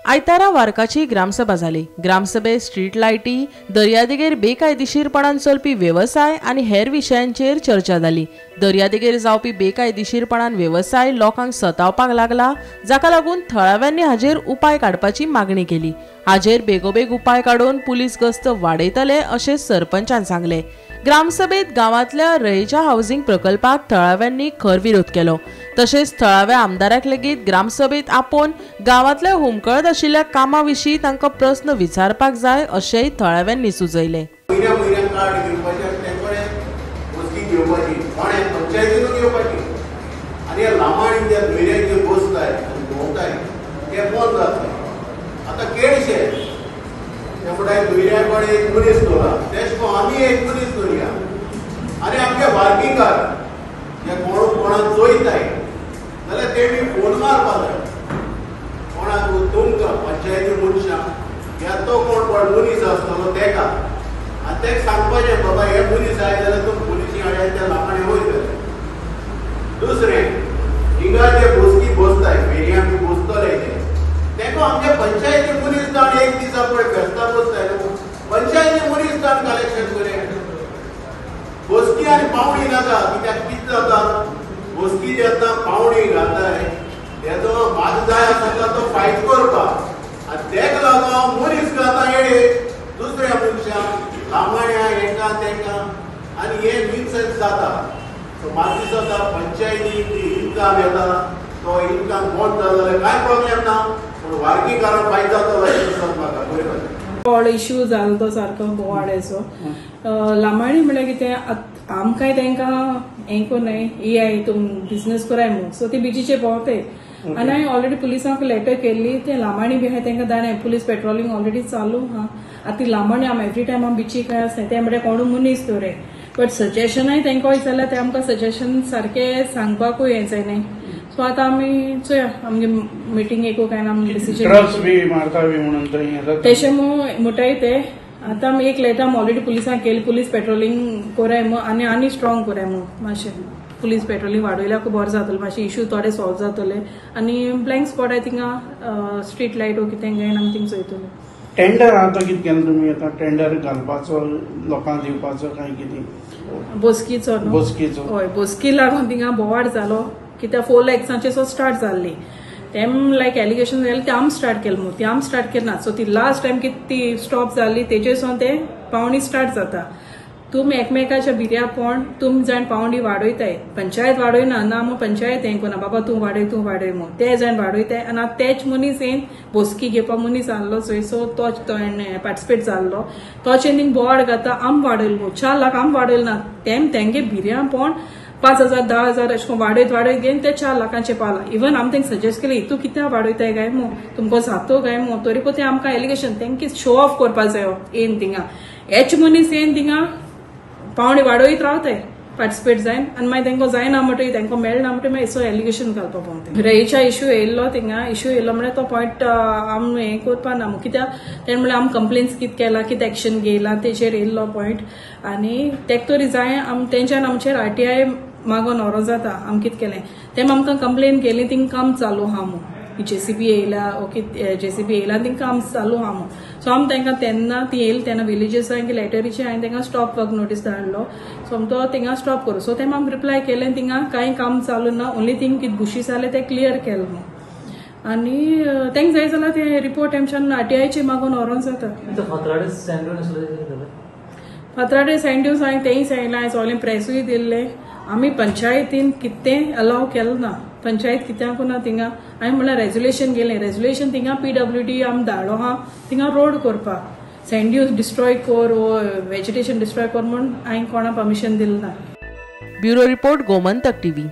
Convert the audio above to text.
आयतारा वार्काची ग्रामसभा जाली. ग्रामसभेत स्ट्रीट लायटी, दर्यादेगेर बेकायदेशीरपणान चलपी वेवसाय आनी हेर विशयांचेर चर्चा जाली. दर्यादेगेर जावपी बेकायदेशीरपणान वेवसाय लोकांक सतावपाक लागला, जाका लागून थळाव्यांनी हाजेर उपाय काडपाची मागणी केली. हाजेर बेगोबेग उपाय काडून पुलीस गस्त वाडयतले अशें सरपंचान सांगलें. ग्रामसभेत गांवांतल्या रयेच्या हावसिंग प्रकल्पाक थळाव्यांनी खर विरोध केलो. तशेंच थळाव्या आमदाराक लेगीत ग्रामसभेत आपोवन गांवांतल्या हुमकळत आशिल्ल्या कामा विशीं तांकां प्रस्न विचारपाक जाय अशेंय थळाव्यांनी सुचयलें. आनी आमचे वार्कीकार जे कोण कोणाक चोयताय जाल्यार तेणी फोन मारपा जाय कोणाक, तुमकां पंचायती मनशां या तो कोण कोण मनीस आसतलो तेका, आनी तेका सांगपाचें बाबा हे मनीस आयले जाल्यार तुमी पुलिशी हाडाय त्या लांबाणी वयतले. दुसरें, हिंगा जे बसकी बसताय फेरयां बी बसतले ते तेका आमच्या पंचायती मनीस जाण एक दिसा पळय फेस्तां बसताय पंचायती मनीस जाण कलेक्शन करें. बसकी आनी पावणी नाका, कित्याक कितें जाता बसकी जेन्ना पावणी घालताय तेजो म्हाका जाय आसता तो फायट करपाक, आनी तेका लागून हांव मनीस घालता येडे दुसऱ्या मनशांक लामाण्या हेका तेका, आनी हें मिनसेन्स जाता. सो म्हाका दिसता पंचायती इनकम येता तो इनकम बंद जालो जाल्यार कांय प्रॉब्लेम ना, पूण वार्कीकारांक फायदो जातलो अशें दिसता म्हाका. बरें, व्हड इश्यू जालो तो सारको बोवाळाचो. लामाणी म्हणल्यार कितें, आमकांय तांकां हें कोन्नाय येयाय तुम बिजनेस कराय म्हूण, सो ती बिचीचे भोंवताय. आनी हांवें ऑलरेडी पुलिसांक लेटर केल्ली, ते लामाणी बी आहाय तांकां दाणे पुलीस पेट्रोलिंग ऑलरेडी चालू आहा. आतां ती लामाणी आम एवरी टायम आम बिचीक काय आसता ते म्हणल्यार कोणूय मनीस दवरे, बट सजेशनाय तांकां विचारल्यार ते आमकां सजेशन सारकें सांगपाकूय हें जायना. सो आतां आमी चोया आमगे मिटींग एकू काय ना आमी डिसिजन तेशें म्हणटाय ते. आतां आमी एक लेटर आमी ऑलरेडी पुलिसांक केली, पुलीस पेट्रोलिंग कोराय म्हूण आनी आनी स्ट्रॉंग कोराय म्हूण, मातशें पुलीस पेट्रोलिंग वाडयल्यार खूब बरें जातलें, मातशें इश्यू थोडे सॉल्व जातले. आनी ब्लँक स्पॉट आहाय थिंगा स्ट्रीट लायट वो कितें काय ना आमी थिंग चोयतले. टेंडर आतां कितें केलें तुमी? आतां टेंडर घालपाचो लोकांक दिवपाचो काय कितें? बोस्कीचो न्हू, बोस्कीचो हय, बोस्की लागून थिंगा बोवाळ जालो कित्याक 4 लॅक्सांचे सो स्टार्ट जाल्ली तेम लायक एलिगेशन जालें ते आम स्टार्ट केलें म्हूण, ती आम स्टार्ट केलें ना. सो ती लास्ट टायम कितें ती स्टॉप जाल्ली तेजे सावन ते पावणी स्टार्ट जाता. तुमी एकमेकाच्या भिऱ्या पोण तुमी जाण पावणी वाडयताय, पंचायत वाडयना ना म्हूण पंचायत हें कोना बाबा तूं वाडय तूं वाडय म्हूण, ते जाण वाडयताय. आनी आतां तेच मनीस येन बोस्की घेवपा मनीस आहलो चोय, सो तोच तो पार्टिसिपेट जाल्लो, तोच थिंग बोवाळ घाता आम वाडयल म्हूण 4 लाख आम वाडयल ना, तेम तेंगे भिऱ्या पोण 5,000 10,000 अशें करून वाडयत वाडयत घेवन ते 4 लाखांचे पावला. इवन आमी तांकां सजेस्ट केली तूं कित्याक वाडयताय काय म्हूण, तुमकां जातो काय म्हूण, तरी पळय ते आमकां एलिगेशन तांकां शो ऑफ करपा जायो येन थिंगा हेच मनीस येन थिंगा पावणे वाडयत रावताय पार्टिसिपेट जायन, आनी मागीर तांकां जायना म्हणटकीर तांकां मेळना म्हणटकीर मागीर सो एलिगेशन घालपा पडटा. रयेच्या इश्यू येयल्लो थिंगा, इश्यू येयल्लो म्हणल्यार तो पॉयंट आमी हें करपा ना कित्याक तेणें म्हणल्यार आमी कंप्लेन्स कितें केला कितें एक्शन घेयला तेचेर येयल्लो पॉयंट, आनी तेका तरी जाय आम तेंच्यान आमचेर आरटीआय मागोन व्हरो जाता आमी कितें केलें तेम आमकां कंप्लेन केली थिंग काम चालू आहा म्हूण, जेसीबी येयला ओके जेसीबी येयला आनी थिंग काम चालू आहा म्हूण. सो आमी तांकां तेन्ना ती येयली तेन्ना विलेजर्सांक लेटरीचे हांवें तांकां स्टॉप वर्क नोटीस धाडलो, सो आमी तो थिंगा स्टॉप करूं. सो तेम आमी रिप्लाय केलें थिंगा कांय काम चालू ना, ओन्ली थिंग कितें बुशीस जालें तें क्लियर केलें म्हूण. आनी तांकां जाय जाल्यार ते रिपोर्ट तेमच्यान आरटीआयचे मागून व्हरोन जाता. फातराडे सँड हांवें तेंय सांगलां, हांवें सगळें प्रेसूय दिल्लें. आमी पंचायतीन कितें अलाव केलें ना, पंचायत कित्याक ना थिंगा हांवें म्हणल्यार रेजोल्युशन गेलें, रेजोल्युशन थिंगा पीडब्ल्यूडी आमी धाडलो आहा थिंगा रोड करपाक, सँड डिस्ट्रॉय कर वो वेजिटेशन डिस्ट्रॉय कर म्हूण हांवें कोणा परमिशन दिलें ना. Bureau report, Gomantak TV.